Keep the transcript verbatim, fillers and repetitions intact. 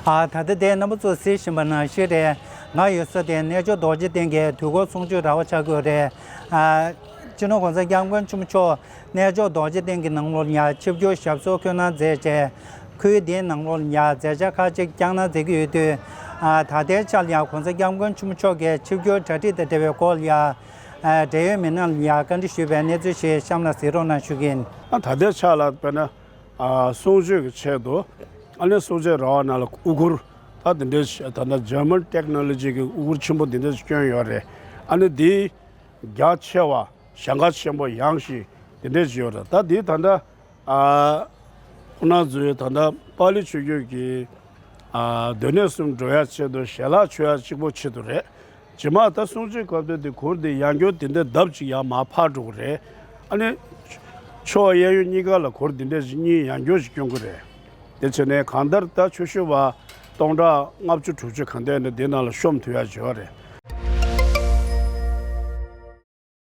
ཨ། ད་ལྟ་དེ་རྣམ་པ་ཚོས་གཟིགས་བཞིན་པ་ནང་བཞིན་རེད། ང་ཡོད་ས་དེ་གནས་མཆོག་རྡོ་རྗེ་གདན་གྱི་དུས་འཁོར་གསུང་ཆོས་ར་བ་ཆགས་ཀྱི་ཡོད་རེད། ཨ། སྤྱི་ནོར་༸གོང་ས་༸སྐྱབས་མགོན་ཆེན་པོ་མཆོག་གནས་མཆོག་རྡོ་རྗེ་གདན་གྱི་ནང་ལོགས་ལ་ཡང་ཆིབས་བསྒྱུར་ཞབས་སོར་འཁོད་གནང་མཛད་བྱས། ཁུལ་འདིའི་ནང་ལོགས་ལ་ཡང་མཛད་འཆར་ཁག་ཅིག་བསྐྱངས་གནང་མཛད་ཀྱི་ཡོད་དུས། ཨ། ད་ལྟའི་ཆར་ལ་ཡང་༸གོང་ས་༸སྐྱབས་མགོན་ཆེན་པོ་མཆོག་གི་ཆིབས་བསྒྱུར་གྲ་སྒྲིག་དང་འབྲེལ་བའི་སྐོར་ལ་ཡང་། ཨ། འབྲེལ་ཡོད་མི་སྣ་ལ་ཡང་བཀའ་འདྲི་ཞུས་པའི་གནས་ཚུལ་ཞིག་གཤམ་ལ་གཟིགས་རོགས་གནང་ཞུ་གི་ཡིན། ཨ། ད་ལྟའི་ཆར་ལ་དཔེར་ན། ཨ། གསུང་ཆོས་ཀྱི་ཆེད་དུ། ཨ་ནི་གསུང་ཆོས་ར་བ་ནང་ལ་དབུ་གུར། ད་དེ་འདྲའི་ད་ལྟ་German technology གི་དབུ་གུར་ཆེན་པོ་དེ་འདྲ་ཞིག་བསྐྱོན་ཡོད་རེད། ཨ་ནི་འདི་རྒྱ་ཆེ་བ་ཞེང་ཁ་ཆེན་པོ་ཡངས་ཤིང་དེ་འདྲ་ཞིག་ཡོད་རེད། ད་འདི་ད་ལྟ། ཨ། ཁོང་རྣམ་ཚོས་ད་ལྟ་པཱ་ལི་ཆོས་བརྒྱུད་ཀྱི། ཨ། སྡོད་གནས་སུ་འགྲོ་ཡ་ཆེད་དུ་ཞལ་ལག་མཆོད་ཡ་གཅིག་པོ་ཆེད་དུ་རེད། རྗེས་མ་ད་གསུང་ཆོས་སྐབས་དེ་དེ་གུར་དེ་ཡང་བསྐྱར་དེ་འདྲ་ལྡབ་ཅིག་ཡར་མར་འཕར་འགྲོ་གི་རེད། ཨ་ནི། ཕྱོགས་གཡས་གཡོན་གཉིས་ཀ་ལ་གུར་དེ་འདྲ་ཞིག་གཉིས་ཡང་བསྐྱར་ཞིག་བསྐྱོན་གི་རེད། དེ་བྱས་ནས་གང་ལྟར་ད་ཆོས་ཞུ་བ་སྟོང་ཕྲག་ལྔ་བཅུ་དྲུག་ཅུ་གང་དེ་ནི་དེ་ནང་ལ་ཤོམ་ཐུབ་ཡ་བྱས་པ་རེད།